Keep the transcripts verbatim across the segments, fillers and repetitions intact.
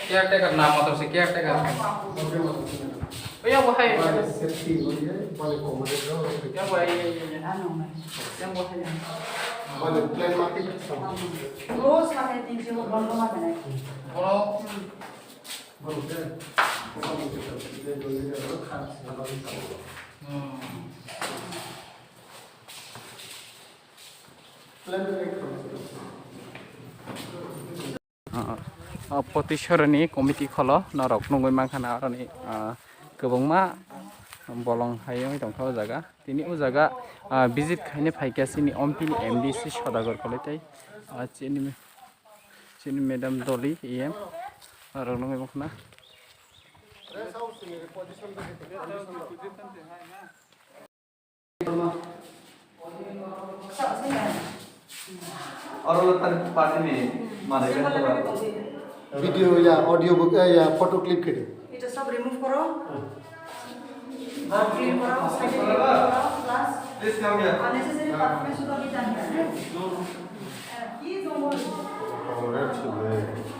Caretaker na motor se caretaker. Oya bo hai. Safety bo ye, bale ko mo de. Ya bo hai. Ano na. Ya bo hai. Bale plan ma ki. Rose ma hai din je bo bol ma hai. Bono. Bono de. Hmm. Plan ma ki. Ah, ah, Potisoroni committee kholo norok nugwi mankha na aroni, ah, kwbangma bolong hai wng tongkha o jaga. Tini o jaga, ah, visit khaina phaikha chini ompini M D C Sodagar Koloi tei, ah, chini, chini madam Doli E M norok nugwi mankha na. Oro lo tar party ni manai kan to ba. Video ya, audio book, eh, ya, photo clip khede. Ito sob remove koro. Clean koro, side remove koro, plus Please come here. Unnecessary performance sudah kita. Congratulations.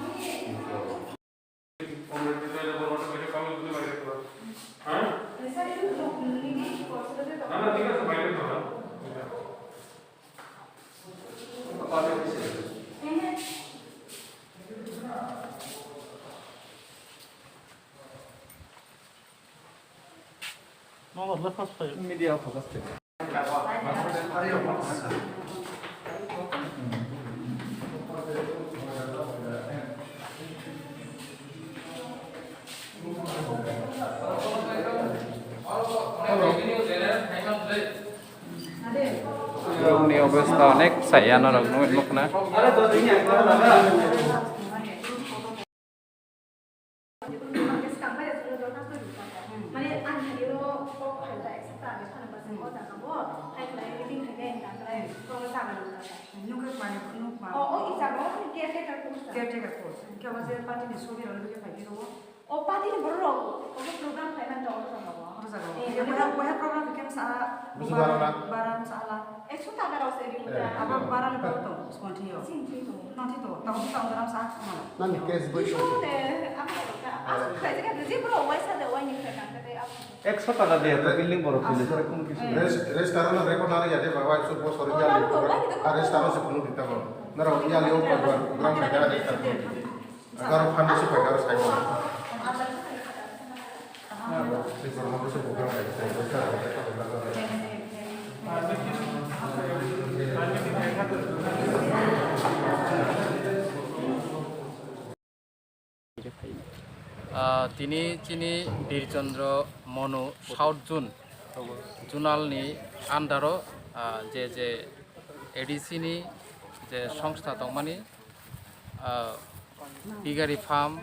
Media focus. Rokni obostha onek chaya norok nugwi nukna. Mane, ang thani ro kok phalta ek sapta age phano bwswk o jaga bo hai khlai meeting khainai wngkha, khlai kok jaga nukha. Nukha mane, nukma. O, o, i jaga o caretaker post. Caretaker post. Hwnkhe omo je party ni sobi rok nugwi phai phiro. O party ni borok rok, o program khlai man tong o jaga o. O jaga o. Eh, hwnkhe mane, boya, boya program khe sa, Busu bara na. Bara sa la. Ek sapta age rok se ri. Eh. Abo bara ni borok tong, songthi o. Songthi o. Nongthi to, tamo tamo gram sa khamala. Nani case bai. Isu de, abo ka, abo khai jaga de, bro, waisa de, wai ni khai kan de, abo. Ek sapta ka de, to building boro khule sar kum kisu. Rest, rest aro na record na ya de, baba, isu bo sori ya de. Ar rest aro se kunu dita bo. Nara ya le o program khai da rest aro. Agar fund se khai da sai bo. Ah, tini chini Birchandra Manu South Zone, zonal ni under o, ah, je je A D C ni je songstha tongmani, ah, Bigari farm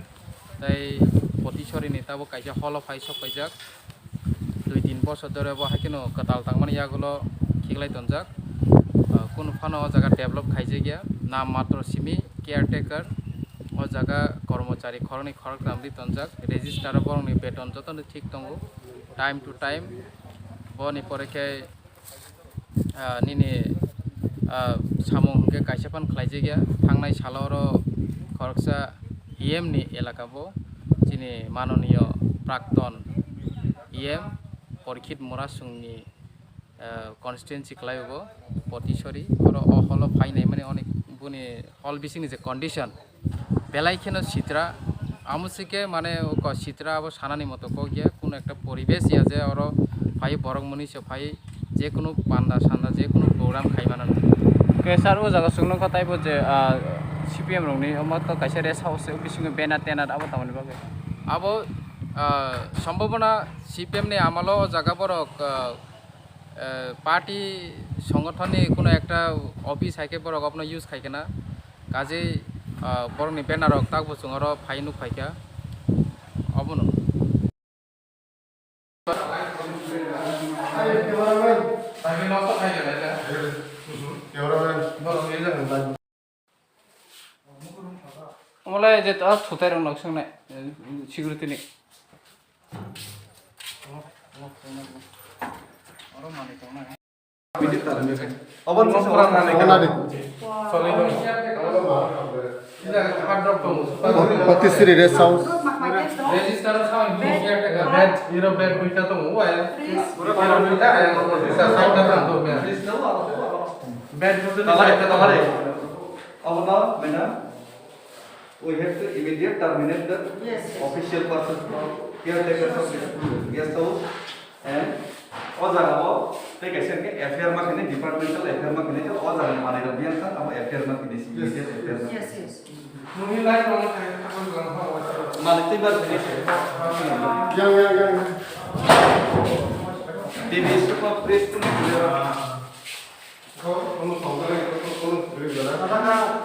tei Potisori ni tabuk kaisa holo phai sok paijak. Dui tin bosor dhore bo haikheno kwtal tangmani yagulo khiklai tonjak. Ah, kunu phano o jaga develop khaijakya. Nam matro simi caretaker. O jaga kormochari khoroknwi khoroktham di tonjak. Register o borokni beton jotono thik tongo. Time to time. Boni pore khe ah, nini, ah, samung hwnkhe kaisa phano khlaijak ya. Thangnai salo oro khoroksa E M ni elaka bo chini manoniyo prakton E M Porikit Murasung ni, ah, constituency khlai o bo Potisori. Oro o holo phainai mani onek boni hol bisingni je condition, belai kheno sitra, amo se khe mane o ko sitra abo sanani moto kok ya, kuno ekta poribesh ya je oro phai borok mwnwi se phai je kunu panda sanda je kunu program khai mano. Ke sir, o jaga chwng nukha taibo je, ah, C P M rokni omo to kaisa rest house se, o bisingo banner tenar abo tamoni bagwi? Abo, ah, sombhabona C P M ni amalo o jaga borok, ah, eh, party songothon ni kuno ekta office hai khe borok abono use khai khe na, kajei, ah, borok ni banner rok tak bo chwng oro phai nuk phai kha obono. Omo le je to, ah, thutai rok nok swngnai, eh, security ni. Obo no pura nani. Nani. Patisserie rest house. Register sa ang bed, bed, iro bed duita tongo, wa ya. Iro duita, ang register sa ang tongo, ya. Bed duita tongo. Abona, madam, we have to immediate terminate the Yes, yes. official person, caretaker of this guest house. And o jaga o tei kaisa hwnkhe F I R ma khainai, departmental F I R ma khainai, o jaga ni manwi rok biyang kha, abo F I R ma khainai, immediate F I R ma. Yes, yes. Nungni light rok no khainai, tamo jang ha, o jaga. Manwi tei bar khainai. Yang, yang, yang, yang. T V super press kunu kunu.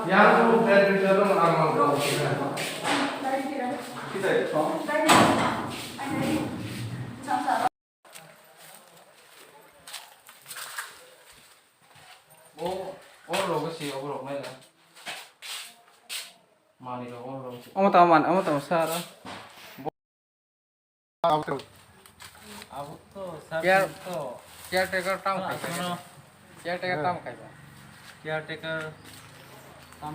Yang tu bed bisa tu ang mau. Kita itu. O, o rok si, o rok mai la. Mani rok, o rok si. Omo tamo man, omo tamo sara. Abo to, sir, Care-, to. Caretaker tam Ah, khai suno. Caretaker tam khai ba. Caretaker tam,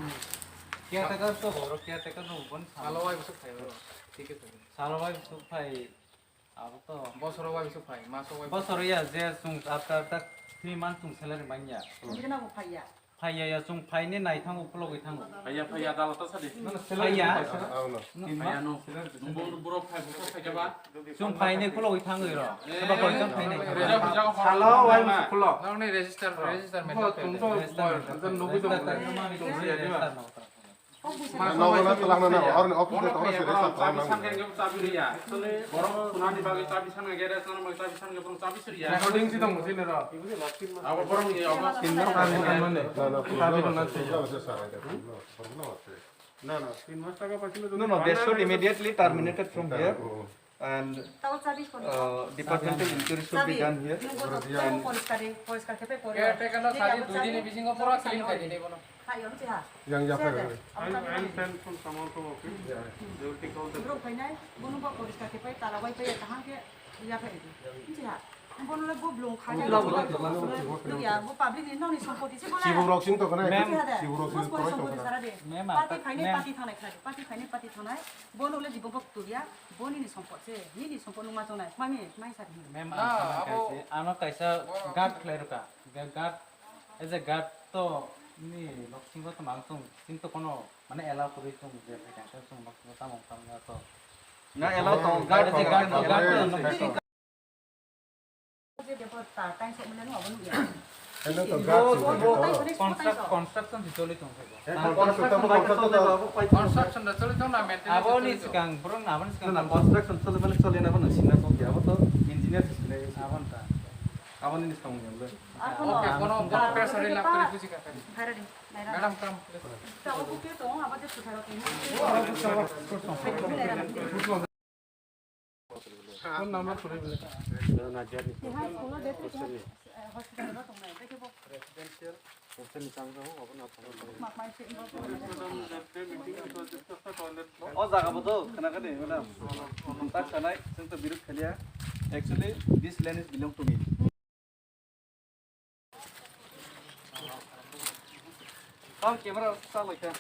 caretaker to boro, caretaker no bon. Salo wai busuk khai ba. Thik ase. Salo wai busuk khai. Abo to. Bosoro wai busuk khai, maso wai busuk. Bosoro ya je sung after tak three months sung salary manya. Bini na bo phaiya. Phaiya ya, chwng phaini naithango, ukulogwi thango. Phaiya, phaiya, dalata sadi. Phaiya. Phaiya no. Nungbo borok phai, borok phai jaba. Chwng phaini ukulogwi thangwi ro. Eh, sabo koicham phaini. Reja, reja, salo, wai, ukulog. Nokni register, register. Chwng to, register, nugwi tong. Register, register. Nogo na twlangna nango, oroni office de tongna se resa twlangna nango. Borok khunani bagwi chabi sanna gere, sanna bagwi chabi sanna borok chabi suriya. Recording si tong musi nero. Abo borok ni abo. Na, na, problem ase, problem ase, sir. Na, na, tin mas taka paisile. No, no, they should immediately terminated from here. And, uh, departmental inquiry should be done here. And caretaker no sadi dui din ni bisingo pura clean khai dini bono. Yang ya phai. I'll, I'll send some someone from office. They will take all the. Bro, phainai, bono bo poriskar khe pai, tala bai pai, kaham khe ya phai. Bono le bo blong kha ya, bo public ni noni sompoti se bola. Sibuk rok sing to khna. Sibuk rok sing to khna. Party khainai, party thanai khlai, party khainai, party thanai. Bono le jibo bok tuya, bo nini sompot se, nini sompot nungma chongnai, mami, mai sa. Ma'am, ano kaisa guard khlai rwkha. Guard, as a guard to ni nok singbo to mang sung, sing to kono mane allow kuri sung je phai kha sung nok singbo tamung tamung to. Na allow to, guard, as a guard to, guard to. Construction si choli tong phai. Construction da choli tong na maintenance. Aboni sikang, bro, aboni sikang construction choli mane choli na bono sina ko kya, abo to engineer si sina. Abon ta. Aboni ni samung ya. Okay, kono, kono pressure la kore kuchi ka. Madam, come, please. O jaga bo to khna kha de, madam. Tak sanai, chwng to biruk khaliya. Actually, this land is belong to me. Tam camera sa lai kha.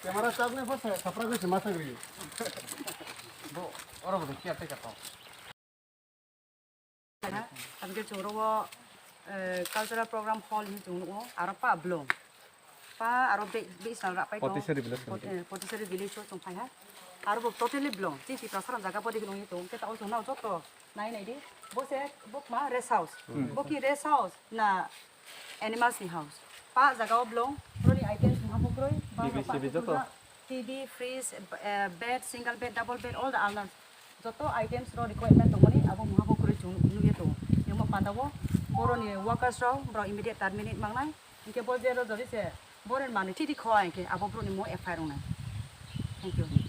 Camera chak nai pa sa, sapra ko se ma sa gri. Bo, oro bo kya te ka to. Abge choro wo, eh, cultural program hall hi chung nuko, aro pa blong. Pa aro be, be sal ra pai to. Potisari village. Pot-, eh, Potisari village o chung phai ha. Aro bo totally blong. Chi chi prasar jaga podi nung to. Ke ta o chung na joto nai nai di. Bo se bo ma rest house. Hmm. Bo ki rest house na animals ni house. Pa jaga o blong. Roni items ma bo kroi. Ba T V, pa C V joto. T V, fridge, eh, bed, single bed, double bed, all the alnas. Joto items rok requirement tongmani abo mungha bo kwrwi chwng nukya tongo. Yungmo panda o boroni workers rok borok immediate terminate mangnai. Hinkhe bo je rojori se boroni manwi thidi kho hinkhe abo boroni mo F I R wngnai. Thank you.